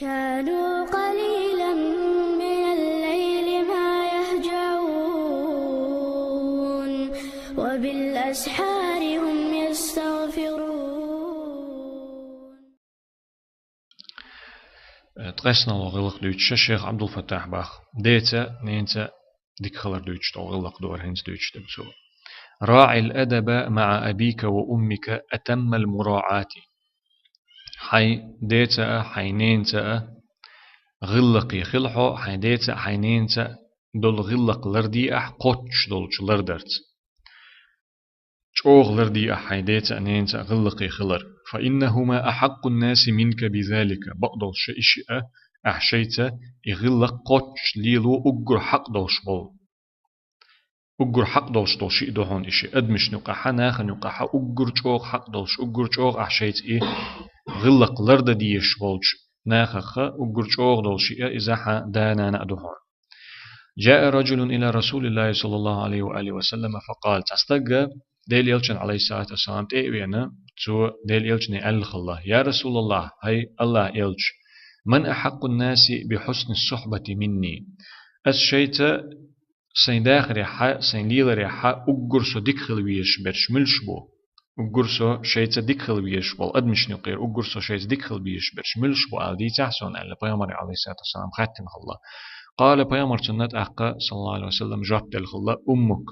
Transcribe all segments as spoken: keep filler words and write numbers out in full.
كانوا قليلا من الليل ما يهجعون وبالأسحار هم يستغفرون. Э, ткъеснало гӀиллакх дуьйцуш шейх Ӏабдул-Фаттахь бах. Деца, ненца дика хилар дуьйцуш долу гӀиллакх ду хӀара хӀинца дуьйцуш дерг цо. راع الأدب مع أبيك وأمك أتم المراعاة. Хьайн деца а, хьайн ненца а гӀиллакхе хила хьо, хьайн деца а, хьайн ненца а долу гӀиллакх лардийа ахь кхоччуш долчу лардарца. ЧӀогӀа лардийа ахь хьайн деца а, ненца а гӀиллакхе хилар. فإنهما أحق الناس منك بذلك. Бакъдолуш и шиъ а, ахь шайца и гӀиллакх кхоччуш лело уггар хьакъ долуш болу. Уггар хьакъ долуш долу шиъ ду хьуна и шиъ. Адамашна юкъахьа, нахана юкъахьа уггар чӀогӀа хьакъ долуш, уггар чӀогӀа ахь шайца и гӀиллакх лардан дезаш болчу нахаха уггар чӀогӀа долу шиъ а иза хьан да-нана а ду хьуна. جاء رجل إلى رسول الله صلى الله عليه وآله وسلم فقال. Цхьа стаг Делан Элчанна, Ӏалайхиссалату вассалам, тӀе а веана, цо Делан Элчане аьлла хилла: يا رسول الله, хӀай АллахӀан Элча, من أحق الناس بحسن الصحبة مني؟ Ас шайца сайн дахарехьа, сайн леларехьа уггар со дика хила везаш берш муьлш бу? Уггар со шайца дика хила везаш болу адамашна юкъера уггар со шайца дика хила везаш берш муьлш бу ала дийцахь суна аьлла, пайхамаре, Ӏалайхиссалату вассалам, хаьттина хилла. قال, пайхамара цунна тӀаккха, саллаллаху Ӏалайхи ва саллам, жоп делла хилла: أمك.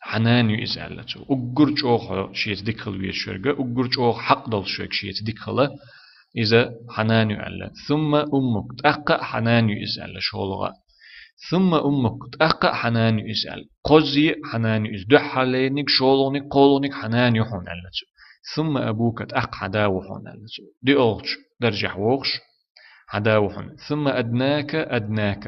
Хьан нана ю иза аьлла цо. Уггар чӀогӀа хьо шеца дика хила везаш верг, уггар чӀогӀа хьакъ долуш верг шеца дика хила, иза хьан нана ю аьлла. ثم أمك, тӀаккха а хьан нана ю иза аьлла, шолгӀа. ثم أمك, тӀаккха а хьан нана ю иза аьлла. Кхозза а хьан нана ю иза, дуьххьарлерниг, шолгӀаниг, кхоалгӀаниг хьан нана ю хьуна аьлла цо. ثم أبوك, тӀаккха хьан да ву хьуна аьлла цо. ДиъолгӀачу даржехь вогӀуш, хьан да ву хьуна. ثم أدناك أدناك.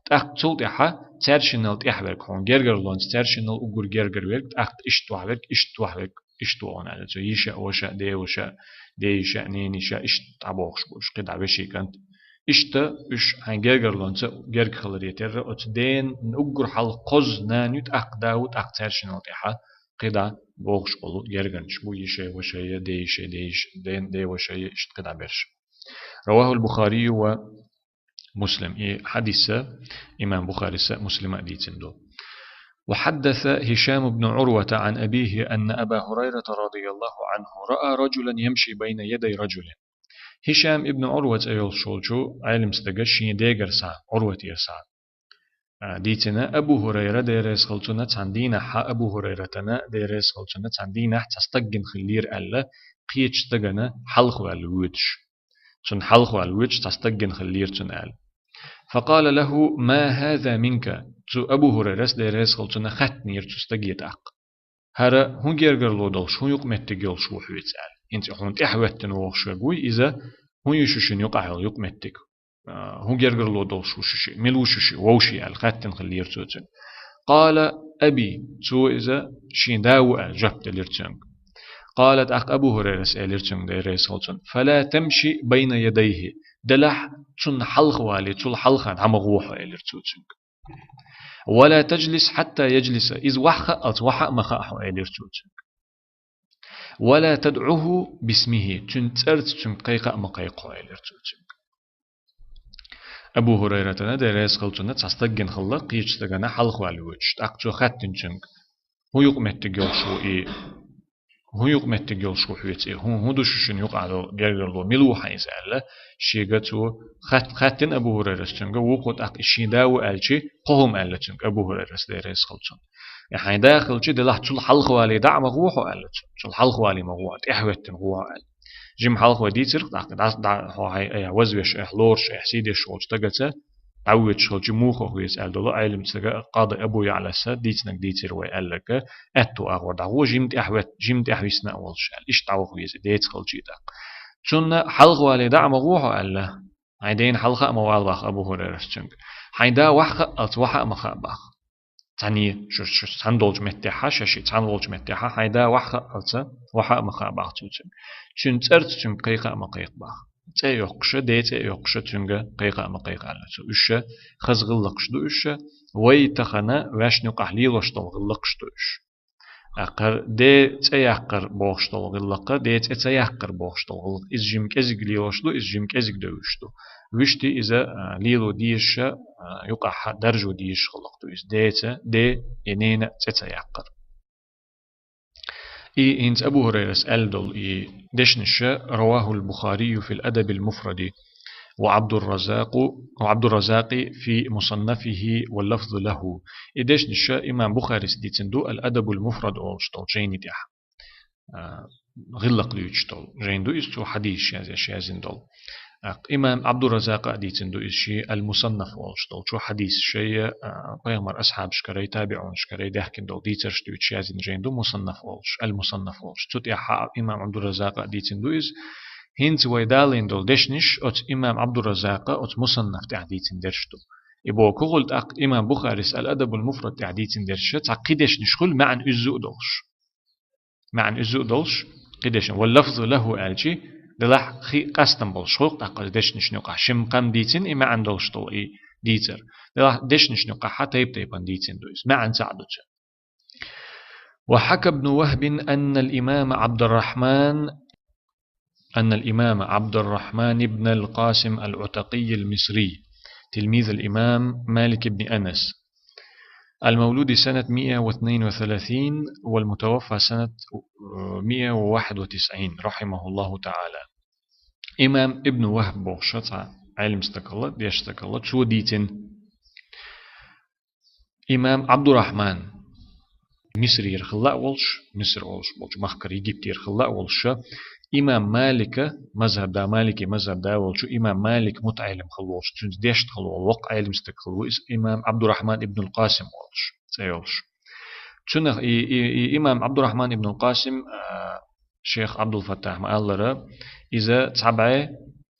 ТӀаккха цул тӀаьхьа цаьршиннал тӀехь верг хьуна, гергарлонца цаьршиннал уггар гергара верг, тӀаккха иштта ваьхьа верг, иштта ваьхьа верг, иштта ву хьуна аьлла цо. Йиша а, ваша а, деваша а, дейиша а, нениша а, иштта дӀабохуш бу уьш, кхидӀа вешин кӀант. Иштта уьш хьайн гергарлонца герга хиларе терра, оцу ден уггар хьалха кхозза нана ю, тӀаккха да ву, тӀаккха цаьршиннал тӀаьхьа кхидӀа бохуш болу гергарнаш бу, йишай, вашай, дейишай, дейиш-, ден-, девашай, иштта кхидӀа берш. رواه البخاري ومسلم. И хьадис имам Бухарис а, Муслима а дийцина ду. وحدث هشام بن عروة عن أبيه أن أبا هريرة رضي الله عنه رأى رجلا يمشي بين يدي رجل. Хишам ибн Ӏурва цӀе йолуш волчу Ӏелам стага шен дегара схьа, Ӏурватера схьа, а, дийцина, Абу ХӀурайра, Дела реза хила цунна, цхьана дийнахь, Абу ХӀурайратана, Дела реза хила цунна, цхьана дийнахь цхьа стаг гина хиллера аьлла, кхечу стагана хьалхаваьлла воьдуш. Цунна хьалхаваьлла воьдуш цхьа стаг гина хиллера цунна аьлла. فقال له: ما هذا منك؟ Цу Абу ХӀурайрас, Дела реза хила цунна, хаьттинера цу стаге тӀаккха: «ХӀара хӀун гергарло долуш, хӀун юкъаметтиг йолуш ву хьоьца?» аьлла. ХӀинца хьуна тӀаьхьахӀоьттина вогӀуш верг вуй иза, хӀун ю шу шина юкъахь йолу юкъаметтиг? А, хӀун гергарло долуш ву шу шиъ? Мила ву шу шиъ? Вовший аьлла, хаьттина хиллера цо цуьнга. قال: أبي, цо иза шен да ву аьлла жоп делира цуьнга. قال, тӀаккха Абу ХӀурайрас элира цуьнга, Дела реза хила цунна: فلا تمش بين يديه, делахь цунна хьалхавале, цул хьалха дӀа ма гӀо хьо, элира цо цуьнга. ولا تجلس حتى يجلس, иза ваха а хаалц, ваха а ма хаьа хьо, элира цо цуьнга. ولا تدعه باسمه, цуьнан цӀарца цуьнга кхайкха а ма кхайкха хьо, элира цо цуьнга. Абу ХӀурайратана, Дела реза хила цунна, цхьа стаг гина хилла, кхечу стагана хьалхаваьлла воьдуш. ТӀаккха цо хаьттина цуьнга: «ХӀун юкъаметтиг йолуш ву и? ХӀун юкъаметтиг йолуш ву хьоьца и? ХӀун, хӀун ду шу шина юкъахь долу гергарло? Мила ву хьан иза?» аьлла, шега цо хат-, хаьттина Абу ХӀурайрас цуьнга, вукхо тӀаккха и шен да ву аьлчи, кхо хӀума аьлла цуьнга Абу ХӀурайрас, Дела реза хила цунна. И хьайн да хилчи, делахь цул хьалхавале дӀа а ма гӀо хьо, аьлла цо. Цул хьалхавале ма гӀо хьо, тӀаьхьахӀоьттина гӀо хьо, аьлла. Жима хьалхаве дийцира, тӀаккха дӀа, дӀа, хьо хьайн, айхьа вазвеш, айхьа лоруш, айхьа сийдеш волчу стагаца дӀавоьдуш хилчи, муха хьо веза аьлла долу Ӏелам стага Къади Абу Яълас дийцинарг дийцира вай аьлларг, аьтту агӀор дӀагӀо, жима тӀаьхьахӀоьт-, жима тӀаьхьахӀоьттина а волуш аьлла. Иштта дӀаваха веза, деца хилчи тӀаккха. Цунна хьалхавале дӀа а ма гӀо хьо аьлла, хьайн дена хьалха а ма вала баха Абу ХӀурайрас цуьнга. Хьайн да ваха а хаалц, ваха а ма хаьа баха. Цхьаьна, шу, шу цхьаьна долчу меттехьа, ша шиъ цхьаьна волчу меттехьа, хьайн да ваха а хаалца, ваха а ма хаьа баха цо цуьнга. Цуьнан цӀарца цуьнга кхайкха а ма кхайкха баха. ЦӀе а йоккхуша, ден цӀе а йоккхуша, цуьнга кхайкха а ма кхайкха аьлла цо. Уьш ша хаза гӀиллакхаш ду уьш ша, вай тахана ваьшна юкъахь лелош долу гӀиллакхаш ду уьш. ТӀаккха де цӀе яккхар бохуш долу гӀиллакх, де цӀе ца яккхар бохуш долу гӀиллакх. Иза жима кӀезиг лелош ду, иза жима кӀезиг девзаш ду. Вуьшта иза, а, лело дезаш, а, юкъахь даржо дезаш гӀиллакх ду иза. Деца, де, и нена цӀе ца яккхар. И хӀинца Абу ХӀурайрас аьлла долу и дешнаш: رواه البخاري في الأدب المفرد وعبد الرزاق، وعبد الرزاق في مصنفه واللفظ له. И дешнаш имам Бухарис дийцина ду, Ал-Адабул Муфрад олуш долу жайни тӀехь. А, гӀиллакх дуьйцуш долу жайн ду иза, цо хьадисаш язъеш язйина долу. А, имам Абдуразакъа а дийцина ду иза шен Ал-Мусаннаф олуш долчу, хьадисаш шайн, а, пайхамар асхьабашкарий, табиӀунашкарий даьхкина долу дийцарш дуьйцуш язйина жайн ду, Мусаннаф олуш, Ал-Мусаннаф олуш. Цу тӀехь имам Абдуразакъа а дийцина ду иза. ХӀинца вай далийна долу дешнаш оцу имам Абдуразакъа оцу Мусаннаф тӀехь дийцина дерш ду. И боху кхугӀула тӀаккха имам Бухарис Ал-Адабул Муфрад тӀехь дийцина дерш цхьа кхин дешнаш хуьлу маьӀна уьззу а долуш. МаьӀна уьззу а долуш, кхин дешнаш. Вал лафзу лаху аьлчи, делахь хи къастам болуш хуьлу тӀаккха дешнашна юкъахь. Шимма кхам дийцина и маьӀна долуш долу и дийцар. Делахь дешнашна юкъахь тайп-тайпана дийцина ду иза. МаьӀна цхьаъ ду цуьнан. وحكى ابن وهب أن الإمام عبد الرحمن، أن الإمام عبد الرحمن بن القاسم العتقي المصري، تلميذ الإمام مالك بن أنس، المولود سنة مئة واثنين وثلاثين والمتوفى سنة مئة وواحد وتسعين، رحمه الله تعالى. Имам Ибн Вахб бохуш цхьа Ӏелам стаг хилла, дешна стаг хилла, цо дийцина. Имам Абдурахман, Мисрера хилла а волуш, Миср олуш болчу махкара, Египтера хилла а волуш, имам Малика мазхаб да, Малики мазхаб да волчу имам Малик мутаӀелим хилла волуш, цуьнца дешна хилла волу воккха Ӏелам стаг хилла ву иза, имам Абдурахман ибнул Къасим олуш, цӀе йолуш. Цунах и, и, и имам Абдурахман ибнул Къасим, а, шейх Абдул-Фаттах ма-аллара, иза цхьа бӀе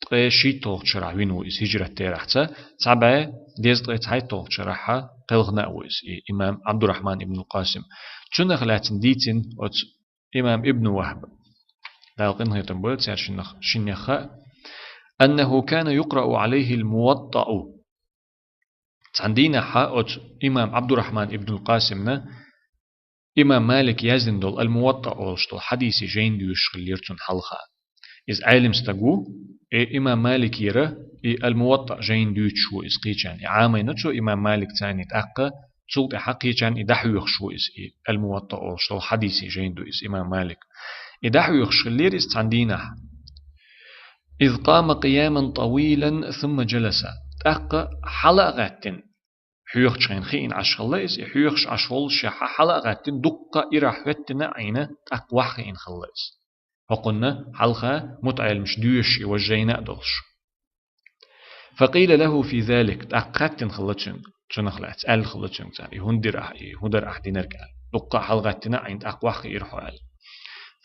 ткъе шийтталгӀачу шарахь вина ву иза хӀижрат терахьца, цхьа бӀе дезткъе цхьайтталгӀачу шарахьа кхелхина а ву иза, и имам Абдурахман ибнул Къасим. Цунах лаьцна дийцина оцу имам Ибн Вахба, Дала къинхетам бойла цаьршиннах, шиннех а, أنه كان يقرأ عليه الموطأ. Цхьана дийнахьа оцу имам Абдурахман ибнул Къасимна имам Малик яздина долу Ал-МуваттӀа олуш долу хьадиси жайн дуьйцуш хиллера цунна хьалха. Иза Ӏелам стаг ву, и имам Маликера и Ал-МуваттӀа жайн дуьйцуш ву иза кхечарна. И Ӏамийна цо имам Малик царний тӀаккха, цул тӀаьхьа кхечарна и дӀахьоьхуш ву иза, и Ал-МуваттӀа олуш долу хьадиси жайн ду иза имам Малик. И дӀахьоьхуш хиллера иза цхьана дийнахьа. إذ قام قياما طويلا ثم جلس. ТӀаккха хьала а гӀаьттина, хьоьхучу хенахь хиъна Ӏаш хилла иза, и хьоьхуш Ӏаш воллушехь хьала а гӀаьттина, дуккха ирахь хӀоьттина а Ӏийна, тӀаккха ваххиъна хилла иза. ХӀокхунна хьалха мутаӀелимаш доьшуш и важа жайна а долуш. فقيل له في ذلك, тӀаккха хаьттина хилла цуьнга, цунах лаьцна аьлла хилла цуьнга цара, и хӀунда дира ахь, и хӀун дара ахь динарг аьлла. Дуккха а хьалагӀаьттина а Ӏийна, тӀаккха ваххиира хьо аьлла.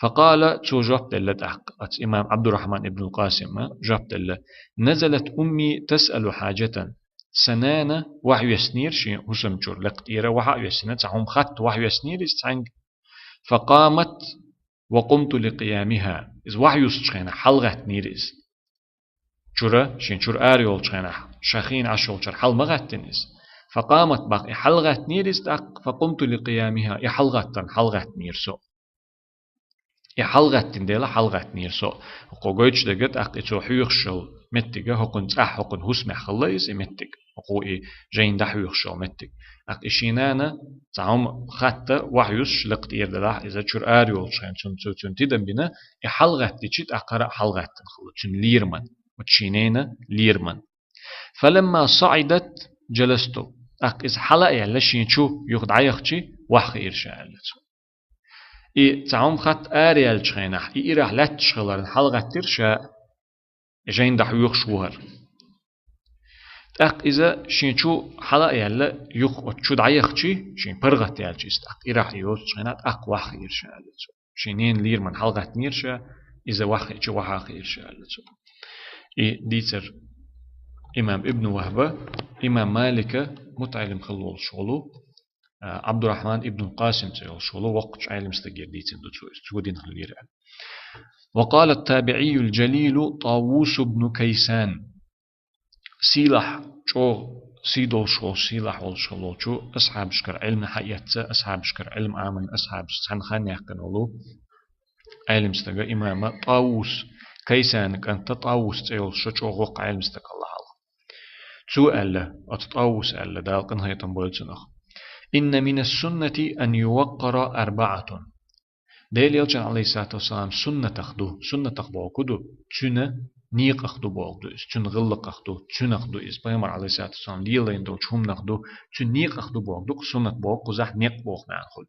فقال, цо жоп делла тӀаккха, оцу имам Абдурахман ибнул Къасима жоп делла: نزلت أمي تسأل حاجة. Сан нана вахьа йоьссинера шен хӀусам чуьра, лекха тӀера вахьа а йоьссина, цхьа хӀума хатта вахьа йоьссинера иза цхьаьнга. فقامت وقمت لقيامها. Иза вахьа йоьссучу хенахь хьалагӀаьттинера иза. Чуьра, шен чуьра ара йолчу хенахь, ша хиъна Ӏаш йолчуьра хьала ма гӀаьттина иза. فقامت, бакъ, и хьалагӀаьттинера иза тӀаккха, فقمت لقيامها, и хьалагӀаттарна хьалагӀаьттинера со. И хьалагӀаьттина дела хьалагӀаьттинера со. Кхо гойтуш дерг, тӀаккха и цо хьоьхуш йолу меттиг, хӀокхуьнан цӀахь, хӀокхуьнан хӀусамехь хилла иза и меттиг. ХӀокху и жайна дӀахьоьхуш йолу меттиг. ТӀаккха и шен нана цхьа хӀума хатта вахьа йоьссуш лекха тӀера делахь, иза чуьра ара йолчу хенахь цунна, цо цуьнан тидам бина, и хьалагӀаьттича, тӀаккха хӀара а хьалагӀаьттина хилла. Цуьнан лерман, оцу шен ненан лерман. فلما صعدت جلست. ТӀаккха иза хьала а яьлла, шен чу юха дӀаяхча, ваххиира ша аьлла цо. И цхьа хӀума хатта ара яьллачу хенахь, и ирахь лаьтташ хиларна хьалагӀаьттира ша, и жайна дӀахьоьхуш ву хӀара. ТӀаккха иза шен чу хьала а яьлла, юха оцу чу дӀаяхча, шен паргӀат яьлча иза, тӀаккха ирахь йоцучу хенахь, тӀаккха ваххиира ша аьлла цо. Шен ненан лерман хьалагӀаьттинера ша, иза ваххиъча вахьа хиира ша аьлла цо. И дийцар имам Ибн Вахба, имам Малика мутаӀелим хилла волуш волу, а, Абдурахман ибнул Къасим цӀе йолуш волу воккхачу Ӏелам стагера дийцина ду цо иза, цо дина хиллера аьлла. وقال التابعي الجليل طاووس بن كيسان. Сийлахь чӀогӀа сий долуш волуш, сийлахь волуш хилла волчу асхьабашкара Ӏилма хьаэцна, асхьабашкара Ӏилма Ӏамийна, асхьабашца цхьаьна хан яьккхина волу Ӏелим стага имама ТӀавус, Кайсана кӀанта ТӀавус цӀе йолуш чӀогӀа воккха Ӏелим стаг хилла хьалха. Цо аьлла, оцу ТӀавуса аьлла, Дала къинхетам бойла цунах: «Инна мина суннати ан юваккъара арбаатун». Делан Элчан, алейхиссалату вассалам, суннатах ду. Суннатах бохург ду, цуьнан некъах ду бохург ду иза, цуьнан гӀиллакхах ду, цуьнах ду иза. Пайхамар, алейхиссалату вассалам, лелайна долчу хӀуманах ду, цуьнан некъах ду бохург ду, суннат бохург кхузахь некъ боху маьӀна хуьлу.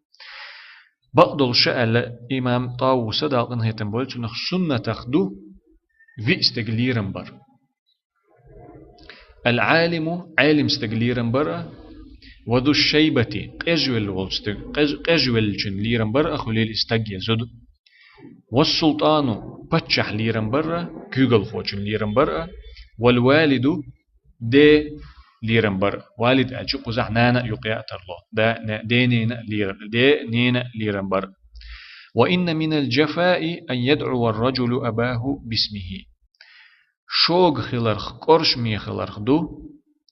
Бакъдолуша аьлла имам ТӀавуса, Дала къинхетам бойла цунах, суннатах ду виъ стеган лерам бар. Ал-Ӏалиму, Ӏелим стеган лерам бар а, ва зу шайбати, къежвелла волчу стеган, къеж-, къежвеллачун лерам бар а хуьлийла и стаг я зуда. Ва султану, паччахь лерам бар а, куьйгалхочун лерам бар а, вал валиду, де лерам бар а. Валид аьлча кхузахь нана а юкъа яа тарло. Да, не-, де нена а лерам, де нена а лерам бар а. Ва инна минал джафаи ан ядъува ар-раджулу абаху бисмихи. Шога хиларх, кӀоршаме хиларх ду,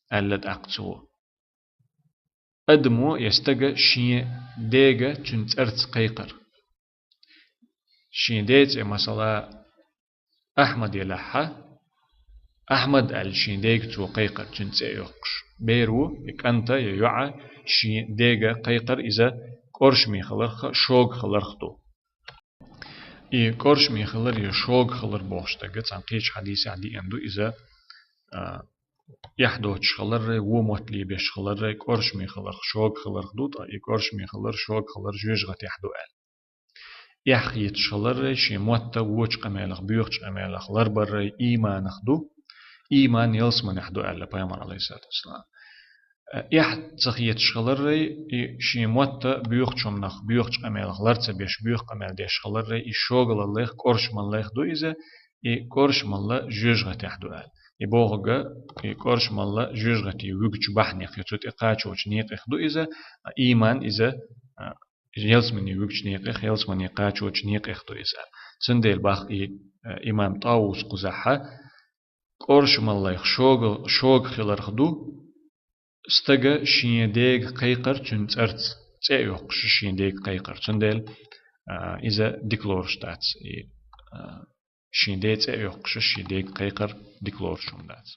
аьлла тӀаккха цо. Адамо я стага шен дега цуьнан цӀарца кхайкхар. Шен ден цӀе, масала, Ахьмад елахьа, Ахьмад аьлла шен дега цо кхайкхар, цуьнан цӀе а йоккхуш. Бер ву, я кӀанта, я йоӀа шен дега кхайкхар иза кӀоршаме хиларх а, шога хиларх а ду. И кӀоршаме хилар я шога хилар бохуш дерг цхьана кхечу хьадисехь деана ду иза, а, эхь доцуш хиларрай, вон мотт лебеш хиларрай, кӀоршаме хиларх, шога хиларх ду, ткъа и кӀоршаме хилар, шога хилар жоьжахатехь ду аьлла. Эхь хеташ хиларрай, шен мотт а вочу къамелах, боьхачу къамелах ларбаррай ийманах ду, ийман ялсаманехь ду аьлла пайхамар, алейхиссалату вассалам. Эхь ца хеташ хиларрай, и шен мотт а боьхачу хӀуманах, боьхачу къамелах лар ца беш, боьха къамел деш хиларрай, и шогалаллех, кӀоршамаллех ду иза, и кӀоршамалла жоьжахатехь ду аьлла. И бохург, и кӀоршамалла жоьжахате вуьгучу бахьанех, я цу тӀе кхачочу некъех ду иза, а ийман иза, а, ялсамане вуьгучу некъех, ялсамане кхачочу некъех ду иза. Цундела бах и, а, имам ТӀавус кхузахьа, кӀоршамаллех шога, шога хиларх ду, стага шен дега кхайкхар цуьнан цӀарца, цӀе а йоккхуш шен дега кхайкхар. Цундела, а, иза дика лоруш дац. И, а, шен ден цӀе а йоккхуш шен дега кхайкхар дика лоруш хӀума дац.